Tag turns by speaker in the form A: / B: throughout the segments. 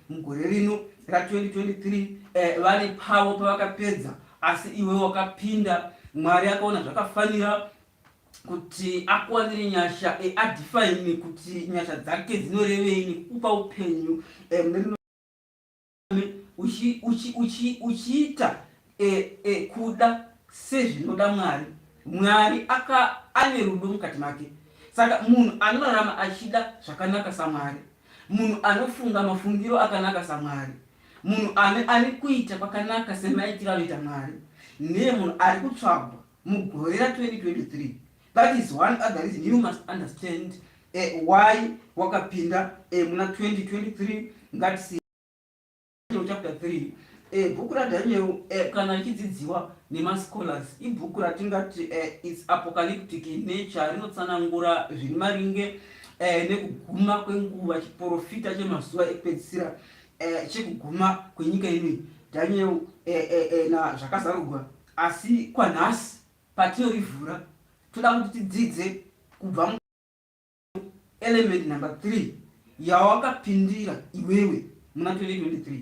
A: mugore rino ra2023. Vane pavo pavakapedza, asi iwe wakapinda. Mwari akaona zvakafanira kuti akuwanire nyasha, adefine kuti nyasha dzake dzinorevei nekukupa upenyu mune uchiita kuda sezvinoda Mwari. Mwari aka ane rudo mukati make. Saka munhu anorarama achida zvakanaka saMwari, munhu anofunga mafungiro akanaka saMwari, munhu ane kuita kwakanaka semaitiro anoita Mwari, ndiye munhu ari kutsvagwa mugore ra2023. That is one other reason you must understand why wakapinda muna 2023. Ngatisi chapter 3, bhuku raDaniel, kana richidzidziwa nemascholars, ibhuku ratingati its apocalyptic in nature. Rinotsanangura zviri maringe nekuguma kwenguva, chiprofita chemazuva ekupedzisira, chekuguma kwenyika inoi. Daniel nazvakazarurwa. Asi kwanhasi patinorivhura, toda kuti tidzidze kubva element number 3 yawakapindira iwewe muna 2023,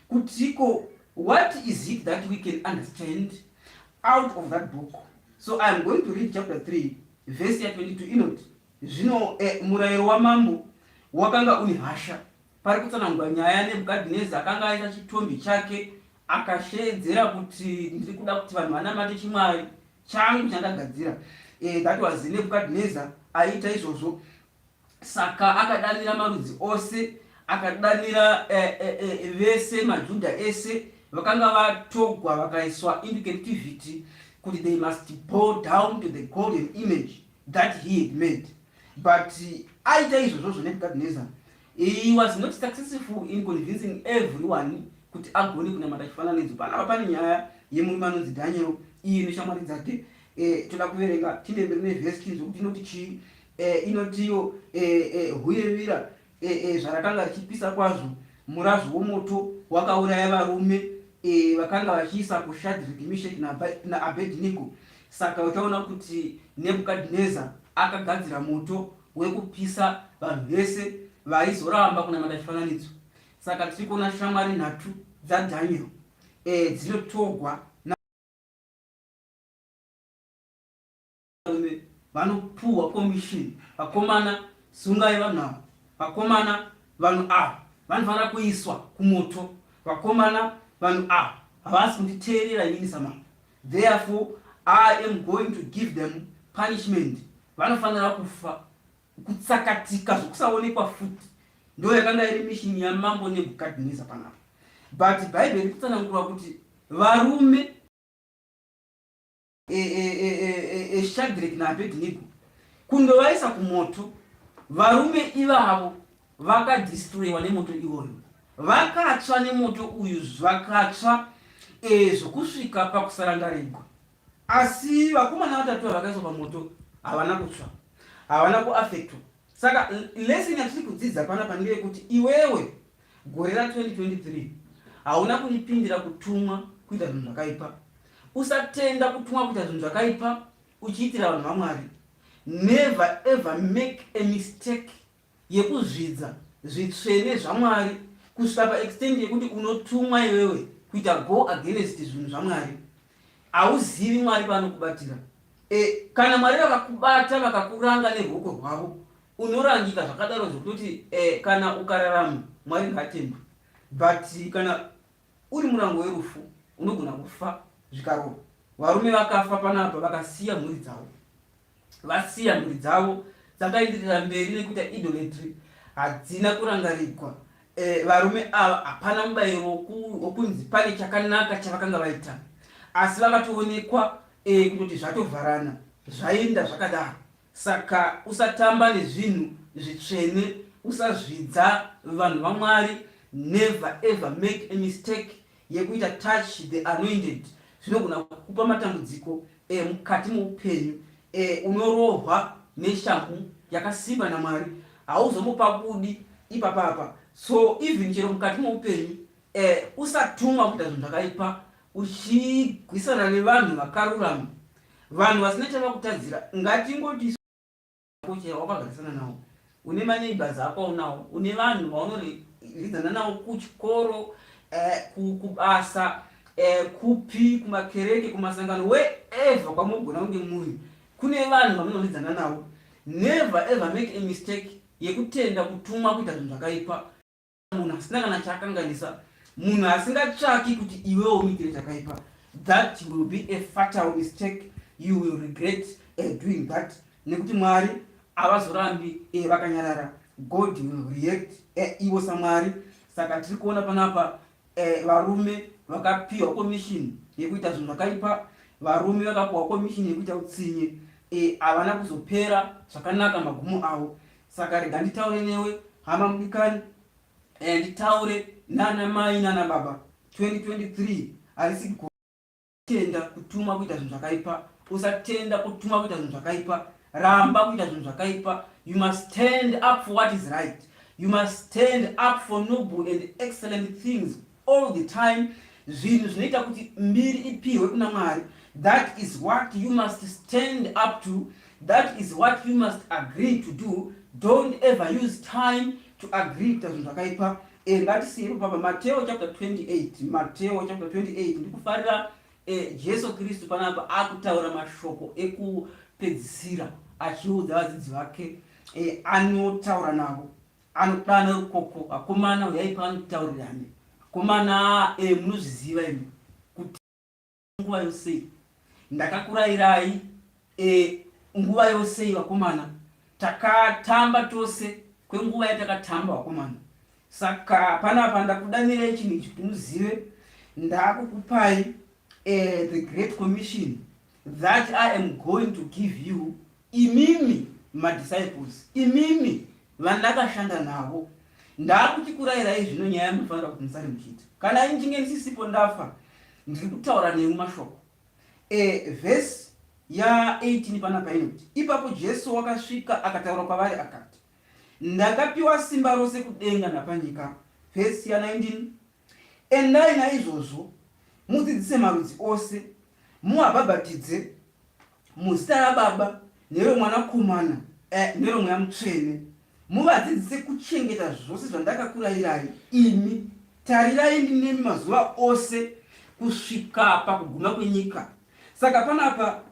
A: kutiko what is it that we can understand out of that book. So I am going to read chapter 3, verse ya22. Inoti, "Zvino murayiro wamambo wakanga une hasha." Pari kutsanangura nyaya yaNebhukadhineza akanga aisa chitombi chake, akasheedzera kuti, "Ndiri kuda kuti vanhu vanamate chimwari changu chandagadzira." That was Nebhukadhineza aiita izvozvo. Saka akadanira marudzi ose, akadanira vese maJudha ese vakanga vatogwa vakaiswa into captivity, kuti they must bow down to the golden image that he had made. But aita izvozvozvo, Nebhukadhineza, he was not successful in convincing everyone kuti agone kunamata chifananidzo. Panapa pane nyaya yemurume anonzi Daniel, iye neshamwari dzake. Toda kuverenga tinde mberi nevhesi, tinzwe kuti inoti chii. Inotiyo, "Huye vira zvarakanga richipisa kwazvo, murazvo womoto wakauraya varume vakanga vachiisa kuShadrik, Mishek naAbednego." Saka uchaona kuti Nebhukadhineza akagadzira moto wekupisa vanhu vese vaizoramba kunamata chifananidzo. Saka tiri kuona shamwari nhatu dzaDaniel dzinotogwa varume vanopuhwa commission: "Vakomana, sungai vanhu ava. Vakomana, vanhu ava vanofanira kuiswa kumoto. Vakomana, vanhu ava havasi kunditeerera inini samambo. Therefore I am going to give them punishment. Vanofanira kufa, kutsakatika zvokusaonekwa futi." Ndo yakanga iri mission yamambo Nebhukadhineza panapa. But Bhaibheri kutsanangura kuti varume Shadrek naAbednego kundovaisa kumoto, varume ivavo vakadestroyiwa nemoto iwoyo, vakatsva nemoto uyu, vakatsva zvokusvika pakusarangarigwa. Asi vakomana vatatu vakaiswa pamoto havana kutsva, havana kuaffectwa. Saka lesson yatiri kudzidza panapa ndeyekuti iwewe gore ra2023 hauna kuripindira kutumwa kuita zvinhu zvakaipa. Usatenda kutumwa kuita zvinhu zvakaipa uchiitira vanhu vaMwari. Never ever make a mistake yekuzvidza zvitsvene zvaMwari kusvika paextent yekuti unotumwa iwewe kuita go against zvinhu zvaMwari. Hauzivi Mwari paanokubatira. Kana Mwari vakakubata, vakakuranga neruoko rwavo, unorangika zvakadaro zvekutoti kana ukararama, Mwari ngaatendwe, but kana uri murango werufu, unogona kufa zvikarova. Varume vakafa panapa vakasiya mhuri dzavo, vasiya mhuri dzavo dzakaenderera mberi nekuita idolatry, hadzina kurangarigwa. Varume ava hapana mubayiro wokunzi pane chakanaka chavakanga vaita, asi vakatoonekwa kutoti zvatovharana, zvaenda zvakadaro. Saka usatamba nezvinhu zvitsvene, usazvidza vanhu vaMwari. Never ever make a mistake yekuita touch the anointed. Zvinogona kukupa matambudziko mukati meupenyu. Unorohwa neshangu yakasimba naMwari, hauzomupabudi ipapapa. So even chero mukati meupenyu, usatumwa kuita zvinhu zvakaipa uchigwisana nevanhu vakarurama, vanhu vasina chavakutadzira. Ngatingoti chero wakagarisana navo, une maneighbors ako aunawo, une vanhu vaunori vamunoridzana navo kuchikoro, kubasa, kupi, kumakereke, kumasangano, wherever kwamugona kunge muri, kune vanhu vamunoridzana navo. Never ever make a mistake yekutenda kutumwa kuita zvinhu zvakaipa. Munhu asina kana chaakanganisa, munhu asingatsvaki kuti iwewo umuitire chakaipa, that will be a fatal mistake. You will regret doing that, nekuti Mwari havazorambi vakanyarara. God will react, ivo saMwari. Saka tiri kuona panapa varume vakapiwa commission yekuita zvinhu zvakaipa, varume vakapiwa commission yekuita utsinye, havana kuzopera zvakanaka magumo avo. Saka rega nditaure newe, hama mudikani, nditaure nana mai nana baba. 2023 harisi tenda kutumwa kuita zvinhu zvakaipa. Usatenda kutumwa kuita zvinhu zvakaipa. Ramba kuita zvinhu zvakaipa. You must stand up for what is right. You must stand up for noble and excellent things all the time. Zvinhu zvinoita kuti mbiri ipihwe kuna Mwari, that is what you must stand up to. That is what you must agree to do. Don't ever use time to agree kuita zvinhu zvakaipa. Ngatisiyei papa Mateo chapter 28. Mateo chapter 28. Ndikufarira Jesu Kristu panapa akutaura mashoko ekupedzisira achiudza vadzidzi vake. Anotaura navo, anodana rukoko: "Vakomana, uyai pano titaurirane. Vakomana, munozviziva imi kuti nguva yose ndakakurayirai, nguva yose, vakomana, takatamba tose kwenguva yatakatamba, vakomana. Saka panapa ndakudanirai chinhu ichi kuti muzive, ndakukupai the Great Commission that I am going to give you, imimi madisciples, imimi vandakashanda navo. Ndakuti kurayirai zvino nyaya yamunofanira kuti musare muchiita kana ini chinge ndisisipo, ndafa. Ndiri kutaura nemi mashoko." Vhesi ya18 panapa inoti, "Ipapo Jesu wakasvika akataura kwavari akati, 'Ndakapiwa simba rose kudenga napanyika.'" Vhesi ya19: "Endai naizvozvo mudzidzise marudzi ose, muabhabhatidze muzita raBaba neroMwanakomana neroMweya Mutsvene, muvadzidzise kuchengeta zvose zvandakakurayirai imi. Tarirai, ndinemi mazuva ose kusvika pakuguma kwenyika." Saka panapa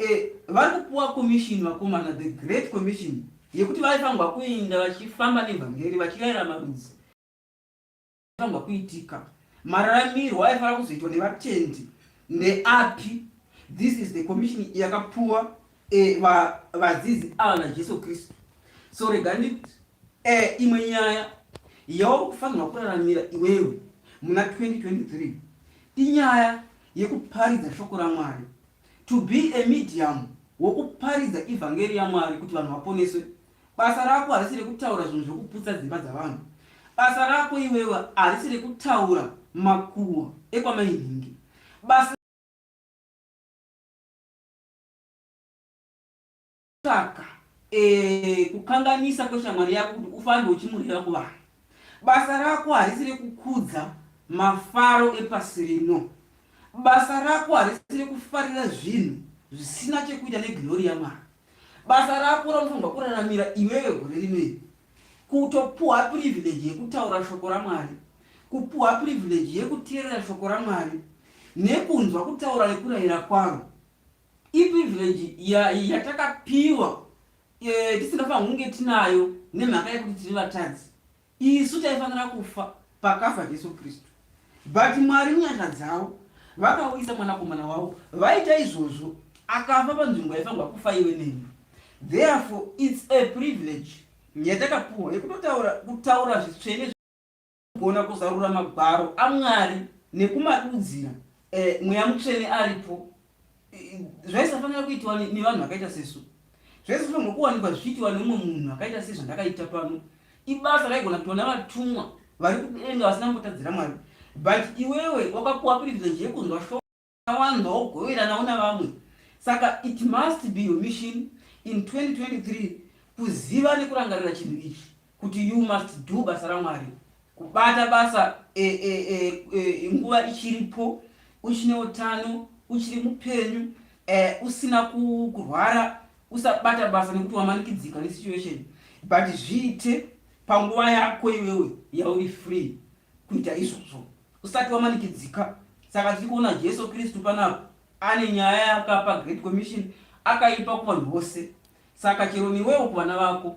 A: vari kupuwa commission vakomana, the Great Commission, yekuti vaifanirwa kuinda vachifamba nevhangeri, vachirayira marudzi fanirwa kuitika. Mararamiro aifanira kuzoitwa nevatendi ndeapi? This is the commission yakapuwa vadzidzi ava naJesu Kristu. So rega nditi imwe nyaya yauri kufanirwa kuraramira iwewe muna 2023 inyaya yekuparidza shoko raMwari, to be a medium wokuparidza ivhangeri yaMwari kuti vanhu vaponeswe. Basa rako harisi rekutaura zvinhu zvekuputsa dzimba dzavanhu. Basa rako iwewe harisi rekutaura makuhwa ekwamainhingi. Basa saka kukanganisa kweshamwari yako kuti ufambe uchimureva kuvanhu. Basa rako harisi rekukudza mafaro epasi rino. Basa rako harisi rekufarira zvinhu zvisina chekuita neglory yaMwari. Basa rako raunofanirwa kuraramira iwewe gore rino iri, kutopuhwa privilege yekutaura shoko raMwari, kupuhwa privilege yekuteerera shoko raMwari nekunzwa kutaura nekurayira kwaro, iprivilege yatakapiwa tisingafanira kunge tinayo nemhaka yekuti tiri vatadzi. Isu taifanira kufa pakafa Jesu Kristu, but Mwari munyasha dzavo vakauyisa Mwanakomana wavo, vaita izvozvo, akafa panzvimbo yaifanirwa kufa iwe neni. Therefore it's a privilege yatakapuwa yekutotaura, kutaura zvitsvene, kugona kuzarura magwaro aMwari nekumadudzira, Mweya Mutsvene aripo. Zvaisafanira kuitwa nevanhu vakaita sesu, zvaisafanirwa kuwanikwa zvichiitiwa nemumwe munhu akaita sezvandakaita pano. Ibasa raigona kuitwa navatumwa vari kudenga vasina kumbotadzira Mwari, but iwewe wakapuwa privilege yekunzwa shoko, wanzwa, wogoveranawo navamwe. Saka it must be your mission in 2023 kuziva nekurangarira chinhu ichi, kuti you must do basa raMwari, kubata basa nguva ichiripo, uchine utano, uchiri mupenyu, usina kurwara. Usabata basa nekuti wamanikidzika nesituation, but zviite. Panguva yako iwewe yauri free kuita izvozvo usati wamanikidzika. Saka tiri kuona Jesu Kristu panapa ane nyaya yaakapa Great Commission, akaipa kuvanhu vose. Saka chero newewo kuvana vako,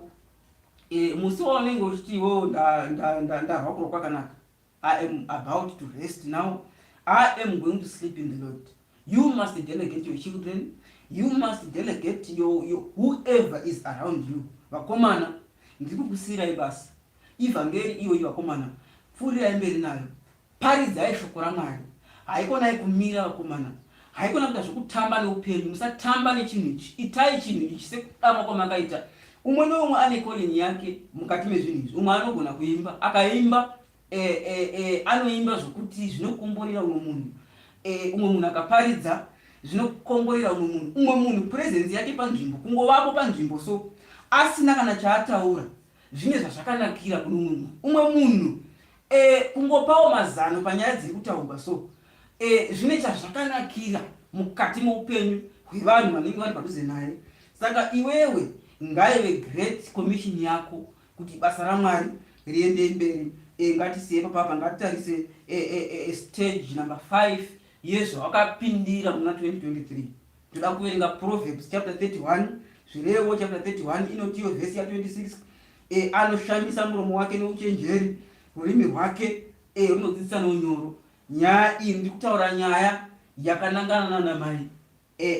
A: musi waunenge uchiti iwewo ndarwa kurwa kwakanaka, I am about to rest now, I am going to sleep in the Lord, you must delegate your children, you must delegate your whoever is around you. Vakomana, ndiri kukusiyirai basa, ivhangeri iyoyi. Vakomana, pfuurirai mberi nayo, paridzai shoko raMwari. Haikonai kumira, vakomana, haikona kuita zvokutamba neupenyu. Musatamba nechinhu ichi, itai chinhu ichi sekudamwa kwamakaita. Umwe neumwe ane calling yake mukati mezvinhu izvi. Umwe anogona kuimba, akaimba anoimba zvokuti zvinokomborera umwe munhu. Umwe munhu akaparidza zvinokomborera umwe munhu. Umwe munhu presence yake panzvimbo, kungovapo panzvimbo so asina kana chaataura, zvine zvazvakanakira kune umwe munhu. Umwe munhu kungopawo mazano panyaya dziri kutaurwa so zvine chazvakanakira mukati meupenyu hwevanhu vanenge vari padhuze naye. Saka iwewe ngaive Great Commission yako kuti basa raMwari riende mberi. Ngatisiye papapa, ngatitarise stage number 5 yezvawakapindira muna 2023. Toda kuverenga Proverbs chapter 31, Zvirevo chapter 31, inotiyo vhesi ya26, anoshamisa muromo wake neuchenjeri, rurimi rwake runodzidzisa nounyoro. Nyaya iyi ndiri kutaura nyaya yakanangana nana mai.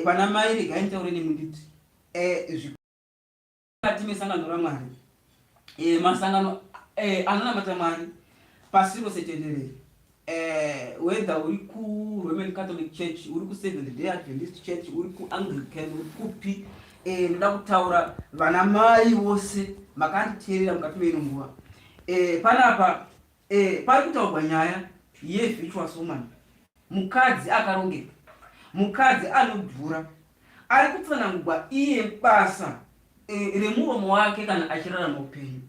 A: Vana mai, regai nditaure nemunditi mukati mesangano raMwari, masangano anonamata Mwari pasi rose tenderere, whether uri kuRoman Catholic Church, uri kuSeventh Day Adventist Church, uri kuAnglican, uri kupi, ndoda kutaura vana mai vose makanditeerera mukati meino nguva. Panapa pari kutaurwa nyaya yevirtuous woman, mukadzi akarongeka, mukadzi anodhura, ari kutsanangurwa iye basa remuromo wake kana achirarama upenyu.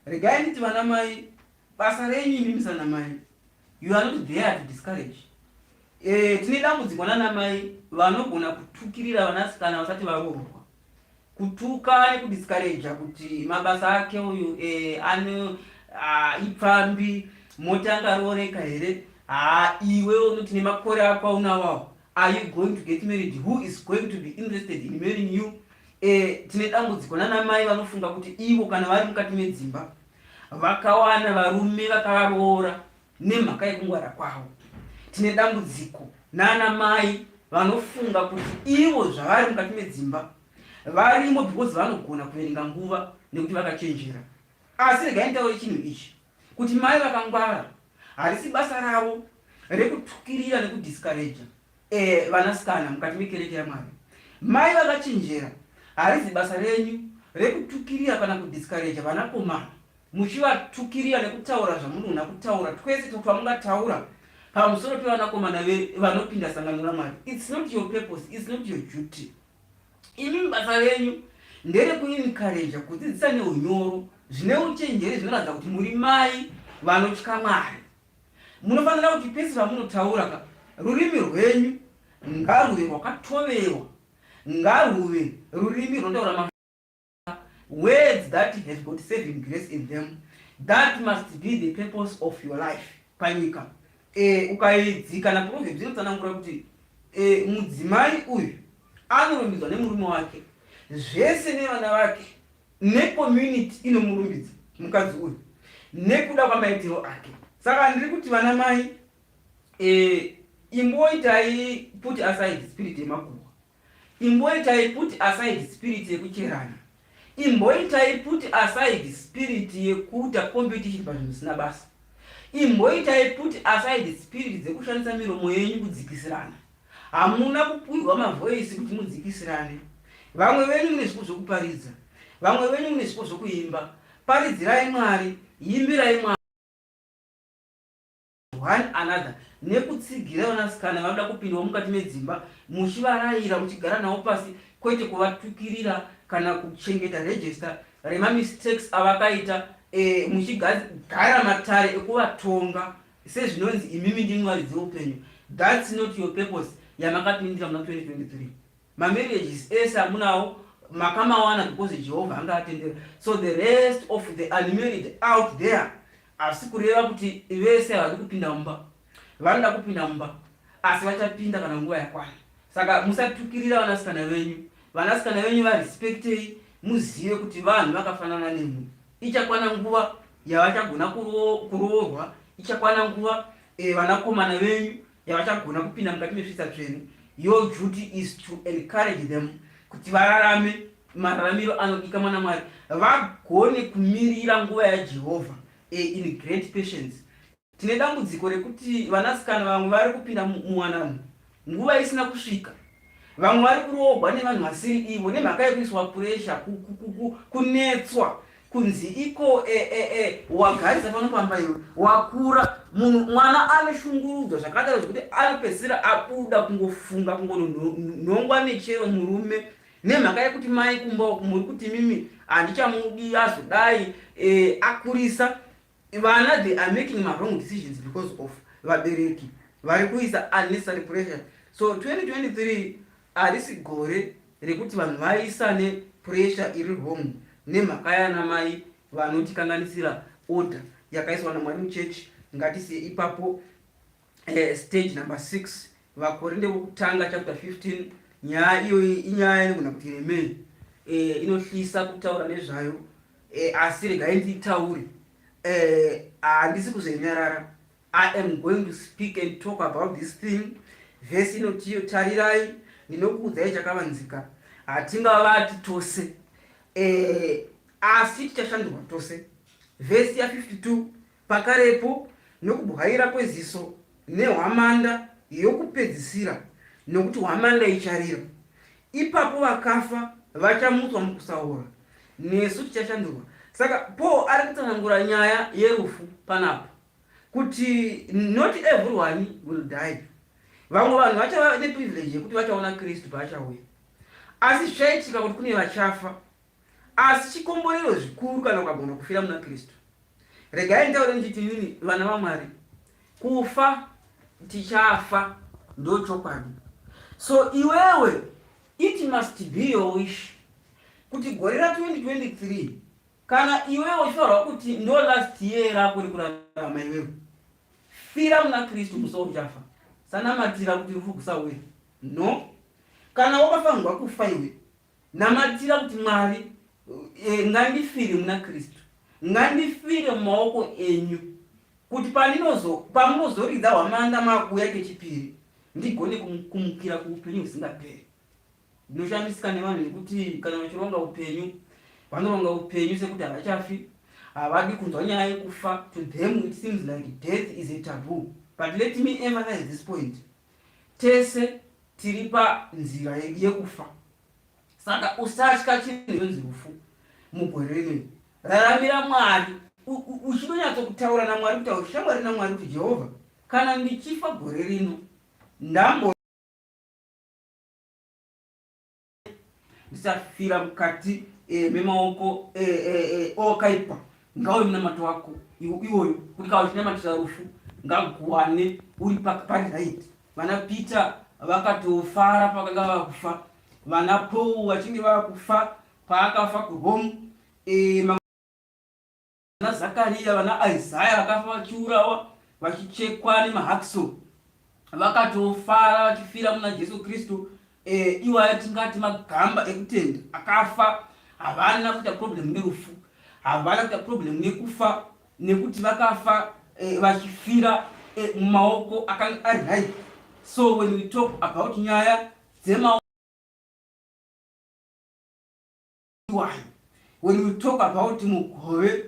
A: Regai nditi, vana mai, basa renyu imimi sana mai, you are not there to discourage. Tine dambudziko nana mai vanogona kutukirira vanasikana vasati varoorwa, kutuka nekudiscouraja kuti mabasa ake uyu ano ipfambi, motanga rooreka here? Ha, iwe unoti nemakore ako aunawawo, are you going to get married? Who is going to be interested in marrying you? Tine dambudziko nana mai vanofunga kuti ivo kana vari mukati medzimba vakawana varume vakavaroora nemhaka yekungwara kwavo. Tine dambudziko nana mai vanofunga kuti ivo zvavari mukati medzimba varimo because vanogona kuverenga nguva nekuti vakachenjera. Asi regai nditaure chinhu ichi kuti mai vakangwara harisi basa ravo rekutukirira nekudiscouraja vanasikana mukati mekereke yaMwari. Mai vakachenjera, harizi basa renyu rekutukirira kana kudiscouraja vanakomana, muchivatukirira nekutaura zvamunogona kutaura twese twamungataura pamusoro pevanakomana vanopinda sangano raMwari. It's not your purpose, it's not your duty. Imi basa renyu nderekuencouraja, kudzidzisa neunyoro zvine uchenjeri zvinoratidza kuti muri mai vanotya Mwari. Munofanira kuti pese pamunotaura ka, rurimi rwenyu ngaruve rwakatovewa, ngaruve rurimi runotaura words that have got saving grace in them. That must be the purpose of your life panyika. Ukaidzika naProverbs inotsanangura kuti mudzimai uyu anorumbidzwa nemurume wake zvese nevana vake, necommunity inomurumbidza mukadzi uyu nekuda kwamaitiro ake. Saka ndiri kuti, vana mai, imboitai put aside spirit yemakuhwa, imboitai put aside spirit yekucherana, imboitai put aside spirit yekuita competition pazvinhu zvisina basa, imboitai put aside spirit dzekushandisa miromo yenyu kudzikisirana. Hamuna kupiwa mavoice kuti mudzikisirane. Vamwe venyu mune zvipo zvokuparidza, vamwe venyu mune zvipo zvokuimba. Paridzirai Mwari, imbirai Mwari one another nekutsigira vanasikana vanoda kupindawo mukati medzimba, muchivarayira, muchigara navo pasi, kwete kuvatukirira kana kuchengeta register remamistakes avakaita, muchigara matare ekuvatonga sezvinonzi imimi ndimwi varidzi veupenyu. That's not your purpose yamakapindira muna 2023. Mamarriages ese amunawo. Makamawana because Jehovha anga atendera. So the rest of the unmarried out there, asi kureva kuti vese havadi kupinda mumba. Vanoda kupinda mumba, asi vachapinda kana nguva yakwana. Saka musatukirira vanasikana venyu. Vanasikana venyu varespectei, muzive kuti vanhu vakafanana nemwi. Ichakwana nguva yavachagona kuroorwa, ichakwana nguva vanakomana venyu yavachagona kupinda mukati mesvitsa tsvene. Your duty is to encourage them kuti vararame mararamiro anodikanwa naMwari, vagone kumirira nguva yaJehovha in great patience. Tine dambudziko rekuti vanasikana vamwe vari kupinda muwanano nguva isina kusvika. Vamwe vari kuroorwa nevanhu vasiri ivo nemhaka yekuiswa puresha, kunetswa kunzi iko wagarisa pano pamba iwe wakura. Munhu mwana anoshungurudzwa zvakadaro zvekuti anopedzisira abuda kungofunga kungononhongwa nechero murume nemhaka yekuti mai kumba uku muri kuti mimi handichamudi, azodai akurisa vana. They are making ma wrong decisions because of vabereki vari kuisa unnecessary pressure. So 2023 harisi gore rekuti vanhu vaisane pressure iri wrong nemhaka yana mai vanotikanganisira order yakaiswa naMwari muchechi. Ngatisiye ipapo. Stage number 6, Vakorinde vokutanga chapter 15. Nyaya iyoyi inyaya inogona kuti remei, inohlisa kutaura nezvayo, asi regai nditaure. Handisi kuzonyarara. I am going to speak and talk about this thing. Vhesi inotiyo, "Tarirai, ndinokuudzai chakavanzika: hatingavati tose, asi tichashandurwa tose." Vhesi ya52, "Pakarepo, nokubwaira kweziso, nehwamanda yokupedzisira, nokuti hwamanda icharira. Ipapo vakafa vachamutswa mukusaora, nesu tichashandurwa." Saka Paul ari kutsanangura nyaya yerufu panapa kuti not everyone will die. Vamwe vanhu vachava neprivilege yekuti vachaona Kristu paachauya, asi zvichaitika kuti kune vachafa. Asi chikomborero zvikuru kana ukagona kufira muna Kristu. Regai nditaure ndichiti inini, vana vaMwari, kufa tichafa, ndo chokwadi. So iwewe, it must be your wish kuti gore ra2023, kana iwewe uchifanirwa kuti ndo last year rako rekurarama, iwewe fira muna Kristu musi uchafa. Sanamatira kuti rufu kusauya, no. Kana wakafanirwa kufa iwe, namatira kuti, "Mwari, ngandifire muna Kristu, ngandifire mumaoko enyu, kuti pamunozoridza hwamanda makuuya kechipiri, ndigone kumukira kuupenyu husingaperi." Ndinoshamisika nevanhu nekuti kana vachironga upenyu, vanoronga upenyu sekuti havachafi. Havadi kunzwa nyaya yekufa. To them it seems like death is a taboo. But let me emphasize this point: tese tiri panzira yekufa. Saka usatya chinhu chinonzi rufu. Mugore rinoi raramira Mwari uchinonyatso-kutaura naMwari, kutaura shamwari naMwari, kuti, "Jehovha, kana ndichifa gore rino, ndambo ndisafira mukati memaoko owakaipa." Ngauye munamato wako iwoyo, kuti kana uchinamatira rufu, ngaguwane uri pari right. Vana Peter vakatofara pavakanga vava kufa. Vana Paul vachinge vava kufa, paakafa kuRome, vana Zakariya, vana Isaya vakafa vachiurawa, vachichekwa nemahacksaw, vakatofara vachifira muna Jesu Kristu. Iwaya tingati magamba ekutenda akafa. Havana kuita problem nerufu, havana kuita problem nekufa, nekuti vakafa vachifira mumaoko akanga ari right. So when we talk about nyaya dzema iwayo, when we talk about mugove,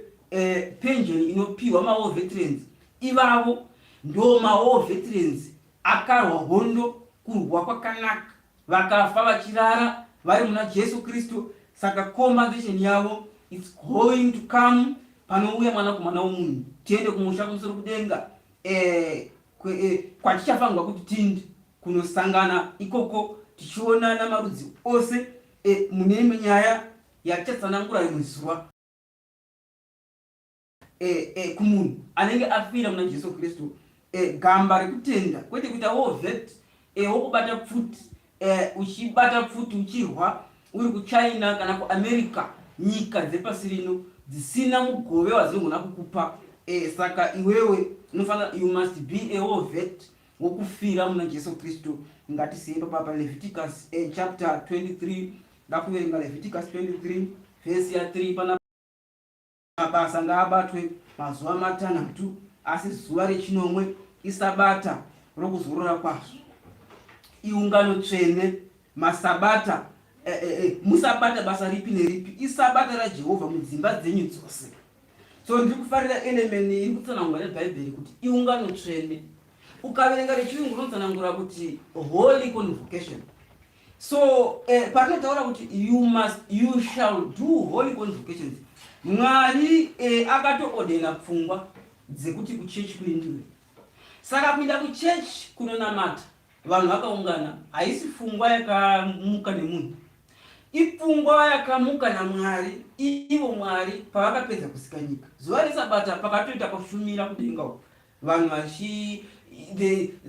A: pension inopiwa mawar veterans, ivavo ndo mawar veterans akarwa hondo kurwa kwakanaka, vakafa vachirara vari muna Jesu Kristu. Saka compensation yavo, it's going to come panouya Mwanakomana womunhu, tiende kumusha kumusoro kudenga, kwatichafanirwa kuti tinde kunosangana ikoko, tichionana marudzi ose. Mune imwe nyaya yatichatsanangura rimwe zuva, kumunhu anenge afira muna Jesu Kristu, gamba rekutenda, kwete kuita war vet wokubata pfuti, uchibata pfuti uchirwa. uri kuChina kana kuAmerica, nyika dzepasi rino dzisina mugove wadzinogona kukupa. Saka iwewe unofanira, you must be a war vet wokufira muna Jesu Kristu. Ngatisiyei papa Leviticus chapter 23. Ndakuverenga Leviticus 23 vhesi ya 3. Pana mabasa ngaabatwe mazuva matanhatu, asi zuva rechinomwe isabata rokuzorora kwazvo, iungano tsvene. Masabata musabata basa ripi neripi, isabata raJehovha mudzimba dzenyu dzose. So ndiri kufarira element iri kutsanangura neBhaibheri kuti iungano tsvene. Ukaverenga rechirungu rinotsanangura kuti holy convocation. So patinotaura kuti you shall do holy convocations, Mwari akatoodena pfungwa dzekuti kuchechi kuendiwe. Saka kuenda kuchechi kunonamata vanhu vakaungana haisi pfungwa yakamuka nemunhu, ipfungwa yakamuka naMwari. Ivo Mwari pavakapedza kusika nyika, zuva resabata pakatoita kushumira kudenga uko vanhu vachi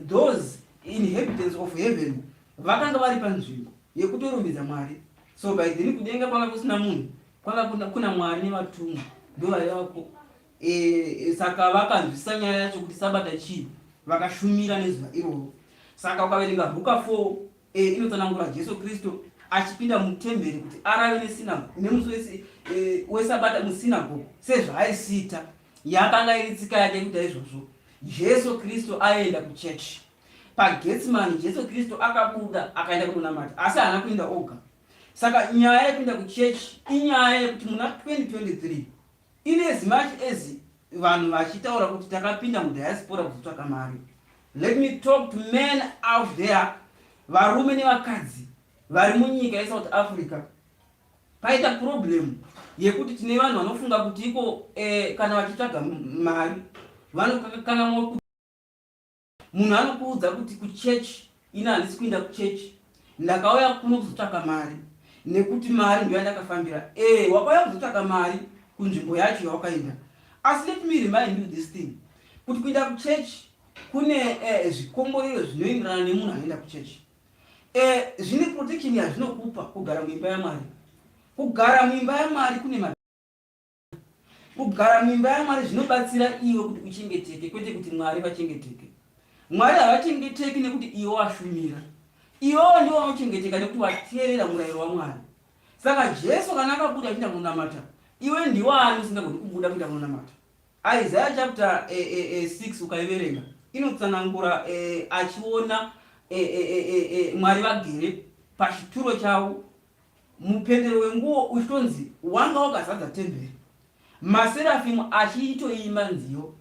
A: those inhabitants of heaven vakanga vari panzvimbo yekutorumbidza Mwari. So by then kudenga kwanga kusina munhu, kwanga kuna Mwari nevatumwa ndo vaivako. Saka vakanzwisisa nyaya yacho kuti sabata chii, vakashumira nezuva iroro. Saka ukaverenga Ruka 4 inotsanangura Jesu Kristu achipinda mutemberi kuti arave nemusi wesabata musinagogo sezvaaisiita. Yakanga iri tsika yake kuita izvozvo. Jesu Kristu aenda kuchechi paGetsimani. Jesu Kristu akabuda akaenda kunonamata, asi haana kuenda oga. Saka nyaya yekuenda kuchechi inyaya yekuti muna 2023, in as much as vanhu vachitaura kuti takapinda mudiaspora kuzotsvaka mari, let me talk to men out there, varume nevakadzi vari munyika yeSouth Africa. Paita problem yekuti tine vanhu vanofunga kuti iko kana vachitsvaga mari vanokanganwa. Munhu anokuudza kuti kuchechi ina handisi kuinda kuchechi, ndakauya kuno kuzotsvaka mari nekuti mari ndo yandakafambira. Wakauya kuzotsvaka mari kunzvimbo yacho yawakaenda, asi let me remind you this thing, kuti kuinda kuchechi kune zvikomborero zvinoenderana nemunhu anoenda kuchechi. Zvine protection yazvinokupa kugara muimba yaMwari. Kugara muimba yaMwari kune kugara muimba yaMwari zvinobatsira iwe kuti uchengeteke, kwete kuti Mwari vachengeteke. Mwari havachengeteki nekuti iwe washumira. Iwewo ndiwo unochengeteka nekuti wateerera murayiro waMwari. Saka Jesu kana akabuda achienda kunonamata, iwe ndiwani usingagoni kubuda kuenda kunonamata? Isaiah chapter 6 ukaiverenga inotsanangura achiona Mwari vagere pachituro chavo, mupendero wenguo uchitonzi wanga wakazadza temberi, maserafimu achiitoimba nziyo.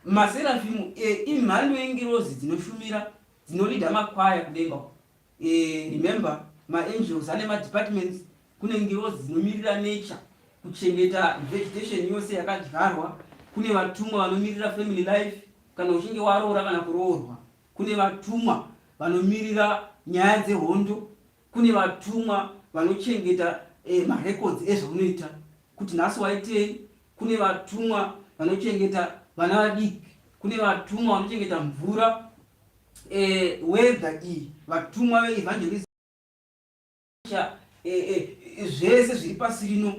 A: Maserafimu imhando yengirozi dzinoshumira, dzinolidha makwaya kudenga. Remember, maangels ane madepartments. Kune ngirozi dzinomirira nature, kuchengeta vegetation yose yakadyarwa. Kune vatumwa vanomirira family life, kana uchinge waroora kana kuroorwa. Kune vatumwa vanomirira nyaya dzehondo. Kune vatumwa vanochengeta marecords ezvaunoita, kuti nhasi waitei. Kune vatumwa vanochengeta vana vadiki. Kune vatumwa vanochengeta mvura, weather iyi, vatumwa veevangelism, zvese zviri pasi rino.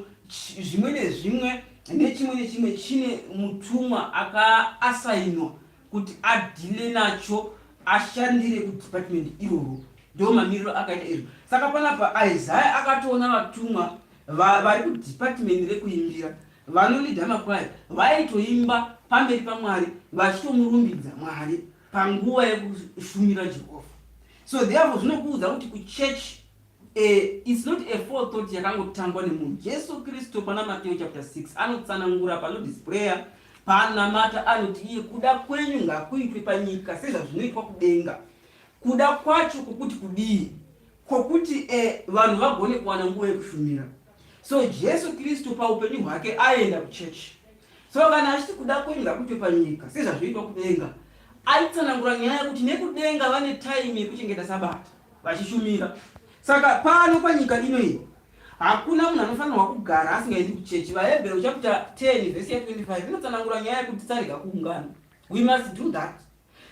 A: Zvimwe nezvimwe nechimwe nechimwe chine mutumwa akaasainwa kuti adhile nacho, ashandire kudepartment iroro. Ndo mamiriro akaita izvo. Saka panapa Isaya akatoona vatumwa vari kudepartment rekuimbira, vanolidha makwaya, vaitoimba pamberi paMwari vachitomurumbidza Mwari panguva yekushumira Jehovha. So therefore zvinokuudza kuti kuchurch it's not a forethought yakangotangwa nemunhu. Jesu Kristu pana Mateo chapter 6 anotsanangura paLord's Prayer, paanamata anoti iye, "Kuda kwenyu ngakuitwe panyika sezvazvinoitwa kudenga." Kuda kwacho kwokuti kudii? Kwokuti vanhu vagone kuwana nguva yekushumira. So Jesu Kristu paupenyu hwake aenda kuchechi. So kana achiti kuda kwenyu ngakuitwe panyika sezvazvinoitwa kudenga, aitsanangura nyaya yekuti nekudenga vane time yekuchengeta sabata vachishumira. Saka pano panyika ino iyi hakuna munhu anofanirwa kugara asingaendi kuchechi. VaHebheru chapter 10 vhesi ya25 inotsanangura nyaya yekuti tisarega kuungana. We must do that.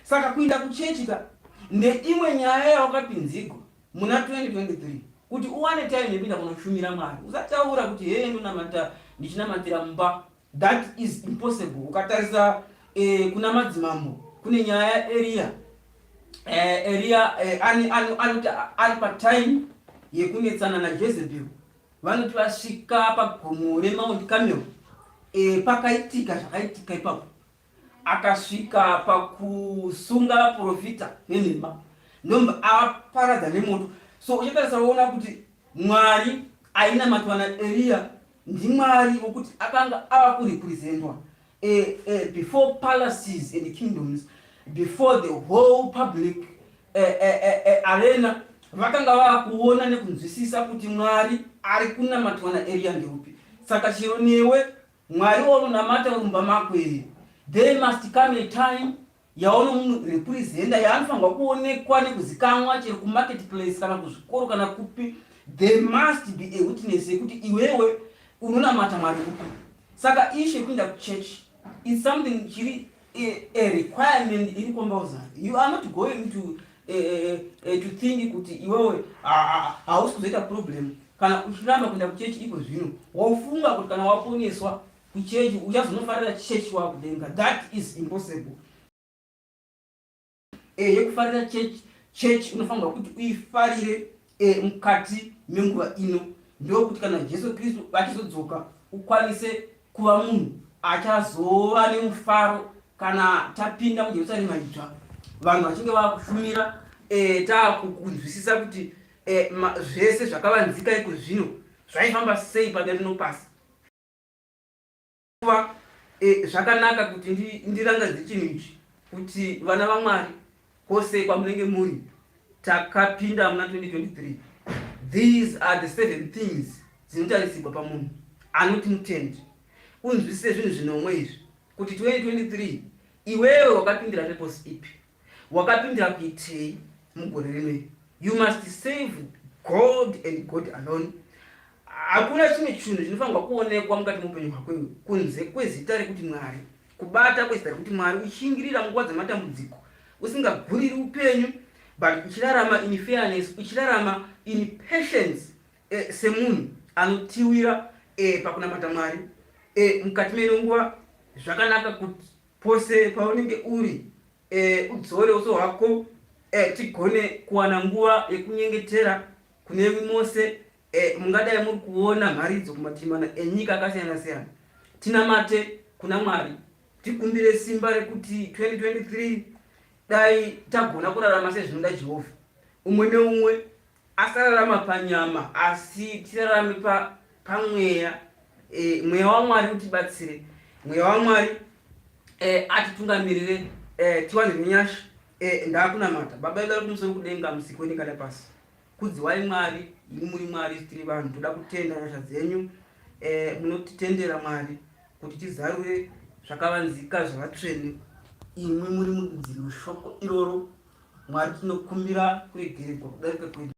A: Saka kuenda kuchechi ka ndeimwe nyaya yawakapinzigwa muna 2023. Kuti uwane time yekuenda kunoshumira Mwari. Usataura kuti hee ndonamata ndichinamatira mumba. That is impossible. Ukatarisa eh, kuna madzimambo kune nyaya yaEriya. Eh, Eriya eh, anoti ari patime yekunetsana naJezebel. Vanoti vasvika pagomo reMount Carmel eh, pakaitika zvakaitika ipapo akasvika pakusunga vaprofita venhema ndomba avaparadza nemoto. So uchatarisa woona kuti Mwari ainamatwa naEriya ndiMwari wokuti akanga ava kurepresentwa before palaces and kingdoms, before the whole public arena. Vakanga vava kuona nekunzwisisa kuti Mwari ari kunamatwa naEriya ndeupi. Saka chero newe Mwari waunonamata uri mumba mako here, there must come a time yaunomurepresenta, yaanofanirwa kuonekwa nekuzikanwa chero kumarket place kana kuzvikoro kana kupi. There must be a witness yekuti iwewe unonamata Mwari upi. Saka ishe kuenda kuchurch is something chiri a requirement iri compulsory. You are not going to think kuti iwewe hausi kuzoita problem kana uchiramba kuenda kuchechi iko zvino, wofunga kuti kana waponeswa kuchechi uchazonofarira chechi wakudenga. That is impossible. Yekufarira church unofanirwa kuti uifarire mukati menguva ino, ndokuti kana Jesu Kristu achizodzoka ukwanise kuva munhu achazova nemufaro kana tapinda muJerusarema idzva, vanhu vachinge vakushumira, taakunzwisisa kuti zvese zvakavanzika iko zvino zvaifamba sei pane rino pasi. Kuva zvakanaka kuti ndirangaridze chinhu ichi kuti vana vaMwari kwose kwamunenge muri, takapinda muna 2023. These are the seven things dzinotarisirwa pamunhu anoti mutendi. Unzwisise zvinhu zvinomwe izvi kuti 2023 iwewe wakapindira purpose ipi, wakapindira kuitei mugore rinoi. You must save God and God alone. Hakuna chimwe chinhu chinofanirwa kuonekwa mukati meupenyu hwako iwe kunze kwezita rekuti Mwari. Kubata kwezita rekuti Mwari, uchishingirira munguva dzematambudziko, usingaguriri upenyu, but uchirarama in fairness, uchirarama in patience, semunhu anotiwira pakunamata Mwari. Mukati meno nguva zvakanaka kuti pose paunenge uri udzore uso hwako, tigone kuwana nguva yekunyengetera kune mose mungadai muri kuona mharidzo kumatimana enyika akasiyana siyana. Tinamate kuna Mwari, tikumbire simba rekuti 2023 dai tagona kurarama sezvinoda Jehovha. Umwe neumwe asararama panyama, asi tirarame pamweya. Mweya waMwari utibatsire, mweya waMwari atitungamirire, tiwane nyasha. Ndakunamata. Baba vedu vari kumusoro kudenga, musiki wenyika nepasi, kudziwai Mwari. Imi muri Mwari, tiri vanhu. Toda kutenda nyasha dzenyu. Munotitendera Mwari kuti tizarure zvakavanzika zvavatsvene. Imwi muri mududziri weshoko iroro. Mwari, tinokumbira kuregererwa kudarika kwedu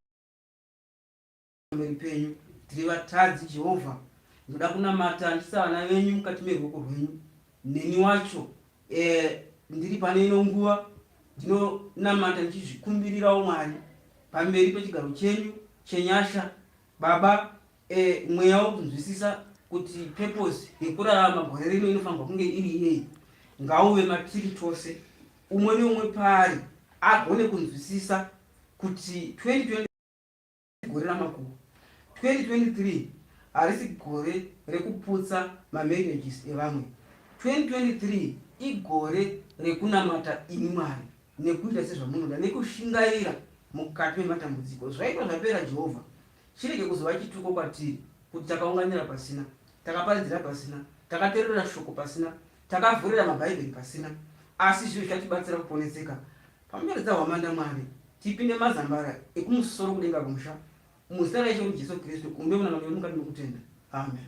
A: pamberi penyu. Tiri vatadzi, Jehovha. Ndoda kunamata ndisa vana venyu mukati meruoko rwenyu. Neni wacho ndiri pane ino nguva ndinonamata ndichizvikumbirirawo, Mwari, pamberi pechigaro chenyu chenyasha. Baba, mweya wokunzwisisa kuti purpose yekurarama gore rino inofanirwa kunge iri iyei ngauve matiri tose. Umwe neumwe paari agone kunzwisisa kuti 2020 gore ramakuhwa, 2023 harisi gore rekuputsa mamarriages evamwe, 2023 igore rekunamata imi Mwari nekuita sezvamunoda nekushingaira mukati mematambudziko. Zvaitwa zvapera, Jehovha. Chirege kuzova chituko kwatiri kuti takaunganira pasina, takaparidzira pasina, takateerera shoko pasina, takavhurira mabhaibheri pasina, asi zviro zvichatibatsira kuponeseka pamucharidza hwamanda. Mwari, tipinde mazambara ekumusoro kudenga kumusha. Muzita raIshe wedu Jesu Kristu, umbe munamato wedu mukati mekutenda. Amen.